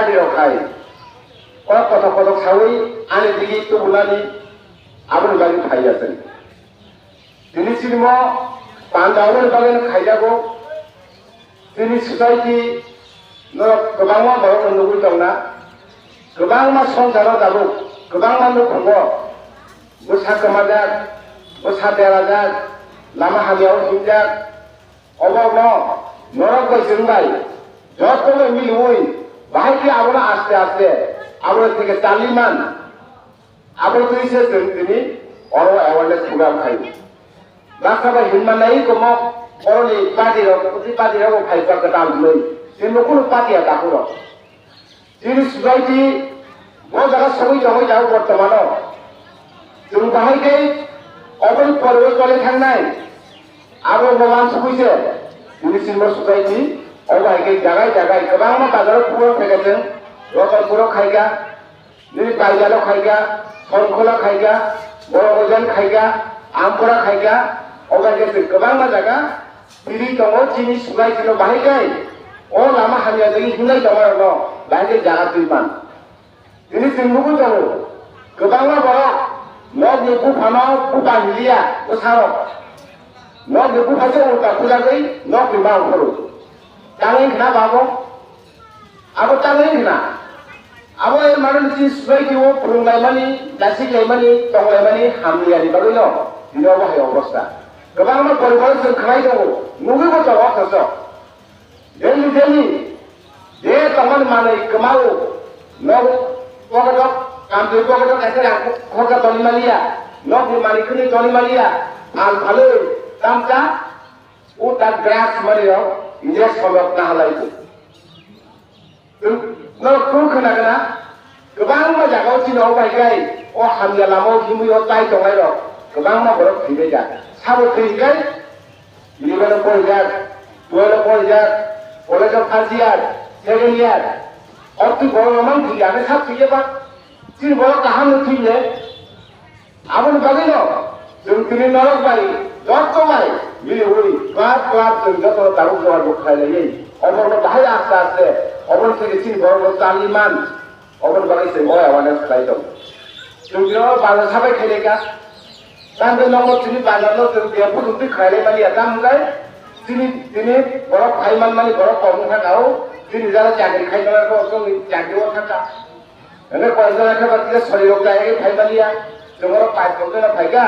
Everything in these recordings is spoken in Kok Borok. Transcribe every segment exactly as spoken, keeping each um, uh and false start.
Party rok hai. Kok kothok kothok sawi ani digi tubulani aboni bagwi phaiya chwng. Tini chini mo panda aboni bagwi no khaijago. Tini society no kwbangma borok no nugwi tongna. Kwbangma songsaro tabuk, kwbangma nukhungo bwsa kwmajak, bwsa berajak, lama hamya o hinjak. Obo no norok bai chwng bai joto bai miliwi bahai khe abono aste aste abono theke chali man. Abo twi se chwng tini oro awareness program khai. Baksa bai hinma nai komo boroni party rok, party rok phai pa kwtal hwnwi. Tini kunu party ya dakhoro. Chini society bo jaga sogwi tongwi jago bortomano. Chwng bahai khe oboni porwi tole thangnai. Abo bo wansugwi se chini chini society obo hai khe jagai jagai kwbangma bazaro program khaikha chwng. Rotonpuro khaikha, nini Baidalo khaikha, Songkhola khaikha, Borogojan khaikha, Ampora khaikha, obo hai khe chwng kwbangma jaga tini tongo chini society no bahai khe o lama hamya jagwi hinlai tongmarokno bahai khe jaga twi man. Tini chwng nugwi tongo, kwbangma borok nokni buphano bupha hinliya bwsarok. Nokni bupha se ulta pujagwi nokni ma ongkhoro. Tangwi khna babo? Abo tangwi khna. Abo er mano nisi society o phwrwnglaimani, dasiklaimani, tonglaimani hamliyani bagwino tini obo hai obostha. Kwbangma poribar chwng khwnai tongo, nugwibo tongo othocho. Daily, daily, je tongmani manwi kwmao, nok pocket o, kamtwi pocket o kaisa rang khorsa tongwi maliya, nokni manwi khwnwi tongwi maliya, phan phalwi, tamsa, o ta drugs manwi rok, injection rok nahalai bo. Norok kung khna khna, kwbangma jaga o chini o bai khe o hamya lama o himwi o tai tongnai rok, kwbangma borok thwibai kha. Sabo thwi khe, Eleven o porijak, twelve o porijak, college o first year, second year. Obtwi borok rok mang thwi ya, hwnwi sak thwi ya ba? Chini borok kaham no thwi le? Aboni bagwi no chwng tini norok bai, joto bai, miliwi, club club chwng joto tabuk jogajog khlai laiwi. Oborok no bahai aste aste, oboni theke chini borok no chali man. Oboni bagwi chwng o awareness khlai tongo. Chwng tini o bazar sabai khailai kha. Tamni nogo chini bazar no chwng je bujung twi khlai lai mani ya, tamo hwnkhe chini, tini borok phai man mani borok kok wng kha o. Chini jara chakri khai tongo, chwng chakri o thang kha. Hwnkhe koi jora khe ba tini sori rok jaya khe phai mani ya. Chwng oro pai kok jora phai kha.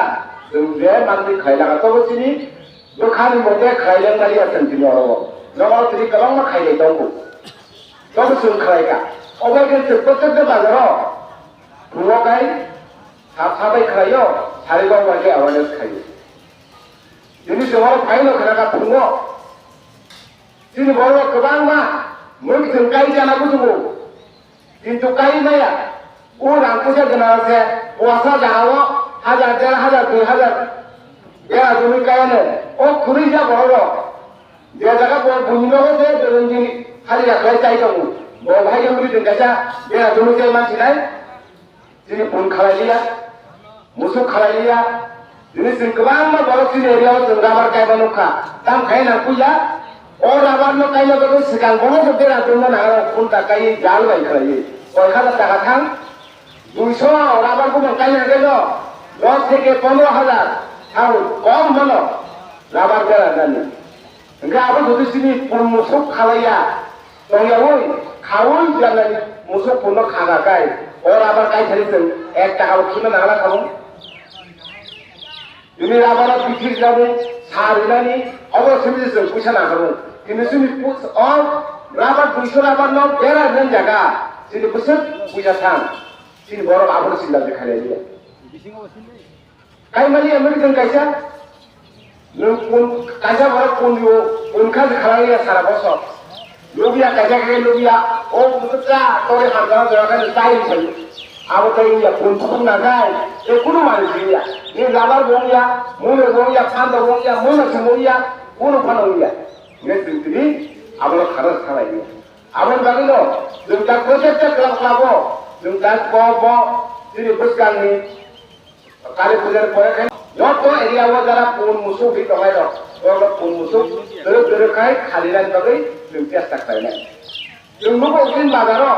Chwng je man twi khlai laga tobo chini bwkhani mote khlai lai mani ya chwng tini oro o. Nogo tini kwbangma khlai lai tongo. Tobo chwng khlai kha. Obo khe chwng protekta bazar o phungo kai sa, sabai khlai o, sari bang bai khe awareness khai o. Tini chwng oro phai no khna kha phungo. Chini borok kwbangma mui chwng kai jana bujugo. Kintu kai maya. O rang puisa gwnang se, puasa jaga o hajar, der hajar, dui hajar bera jumi kaya no. O khurui ja borok rok. Je jaga bo buini nogo se, beleng jini hali ya khlai chai tongo. Bo bahai jumi ring kaisa bera jumi se man sinai. Chini pun khalai liya, musuk khalai liya. Chini chwng kwbangma borok chini area o chwng rubber kaiba nukha. Tam khai nang puila, o rubber no kaina bagwi swkang bono bo bera tongma nang rok phunta kaiwi jal bai khlaiwi. Koi hajar taka thang, duiso rubber bumung kaina hwnkhe no, dos theke pondro hajar thang kom mano rubber bera nani. Hwnkhe abo jodi chini pun musuk khalaiya, tongyaui, khaui janani musuk punno khaga kai, o rubber kai thani chwng ek taka bo khima nangla khamung. Bini rubber o bithi rinani, sa rinani, obo simi chwng puisa nang khamung. Kintu chini pu-, o rubber duiso rubber no bera rinani jaga, chini bwswk puisa thang, chini borok abono sinda je khailaiya. Kaimani American kaisa, nwng kun, kaisa borok kun yo, kun kha khalangya sara bosor. Lubya kaisa khe lubya, o bwsa tori hamjana jora khe tai sai. Abo tai ya kun thuk na kai, e kunu mani siya. Ni labar bongya, mune bongya, phando bongya, mune bongya, kunu phano bongya. Nge sintini, abo khana salai ya. Abo bagino, jeng tak kosek tak kelak labo, jeng tak bo bo, sini buskang ni. Kali pujar pore khe joto area o jara pun musuk hi tongnai rok, borok pun musuk dwrwk dwrwk khai khalinani bagwi chwng chesta khlainai. Chwng nukgo Green Bazar o,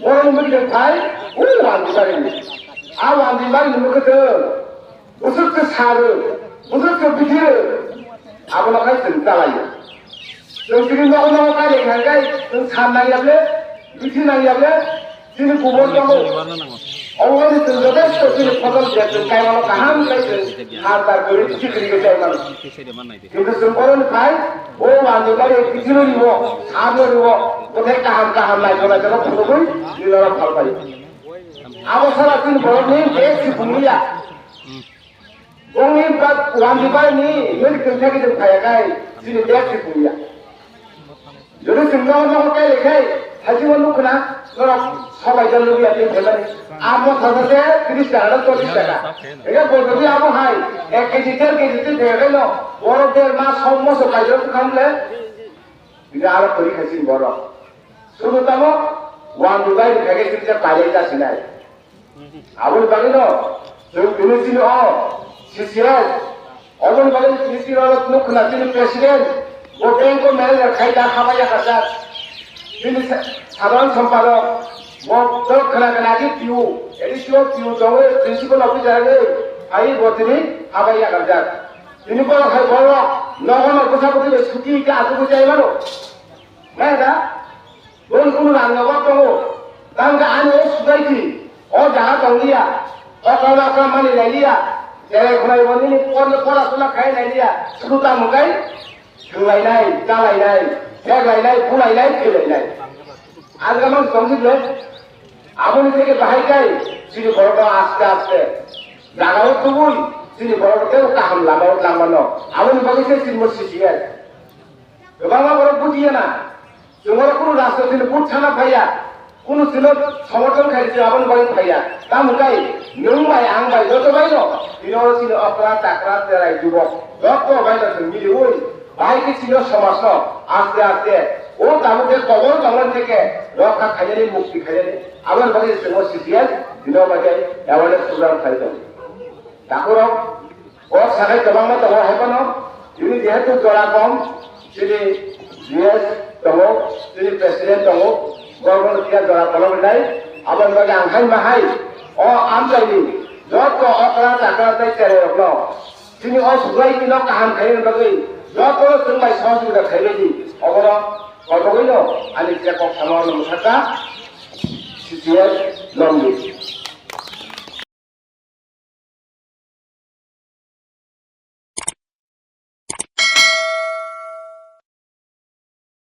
borok wngwi tong phai, o Wanjibari ni. A Wanjibari ni mokhe chwng bwswk khe sa rw, bwswk khe bithi rw, abono khai chwng chalaio. Chwng chini nogo nogo kailaikha khe chwng san nangya ble, bithi nangya ble, chini kubun tongo. Oboni chwng jotesto chini phojol je chwng kaimano kaham khlai chwng sar tar kwrwi bithi kwrwi khe chaimano. Kintu chwng boroni phai, o Wanjibari bithi no rwo, san no rwo, bothai kaham kaham naithok naithok phunugwi nini oro phal phaio. Abo sara chini borokni bek si phungliya. Bongni ba Wanjibari ni meri kwthai khe chwng phaiya khai chini bek si phungliya. Jodi chwng nogo nogo kailaikhe, haichibo nukho na, norok sobai jal lubui ya tei phaimani. Amo sasa se tris taka na chollish taka. Ega bojodi abo hai, ek keji, der keji tei phaiya khai no, borok der mas som moso kaijak khamle. Ega aro kwrwi khai chini borok. Sudu tamo, Wanjibari ni phai khe chini se pailai jasinai. Aboni bagwino chwng tini chini o C C S, oboni bagwi tini chini oro nukho na chini president, bo bank o manager khai da haba yakarjak. Chini sa-, sadharan sompadok, bo dok khna khna agi P U, A D C o P U tongwi, principal officer wngwi, phai bo tini haba yakarjak. Tini borok hai borok nogo no bwsa bwtwi bai suti khe achugwi chai mano. Nai da? Boni kunu rang nogo tongo. Tamo khe ani o society, o jaga tong liya, o kama kama mani lai liya, cherai khulai bo nini por-, pora suna khai lai liya, suru tamo kai, thwng lai nai, cha lai nai, thek lai nai, bu lai nai, thwi lai nai. Ajga mang tong si ble. Aboni theke bahai kai, chini borok no aste aste jaga o tubui, chini borok no tei kaham lama o tlang mano. Aboni bagwi se chini bo C C S. Kwbangma borok bujiya na, chwng oro kunu rajniti ni but sana phaiya, kunu chwngno somorthon khai chwng aboni bagwi phaiya. Tamo kai nwng bai ang bai joto bai no tini oro chini okra chakra cherai jubok joto bai no chwng miliwi bahai khe chini o somaj no aste aste o tabuk khe kobor tongmani theke rokha khainani mukti khainani aboni bagwi chwng o C C S tini o bai khe awareness program khlai tongo. Takhurok, o sakai kwbangma tongo, hai phano chini jehetu jora kom, chini G S tongo, chini president tongo, borokno phiya jora kolok rinai, aboni bagwi ang hai ma hai, o amchaini joto okra chakra tei cherai rokno, chini o society no kaham khaina bagwi joto chwng bai sohojogita khaina di, obono kolokwi no ani je kok samo no mwsakha, C C S Longdi.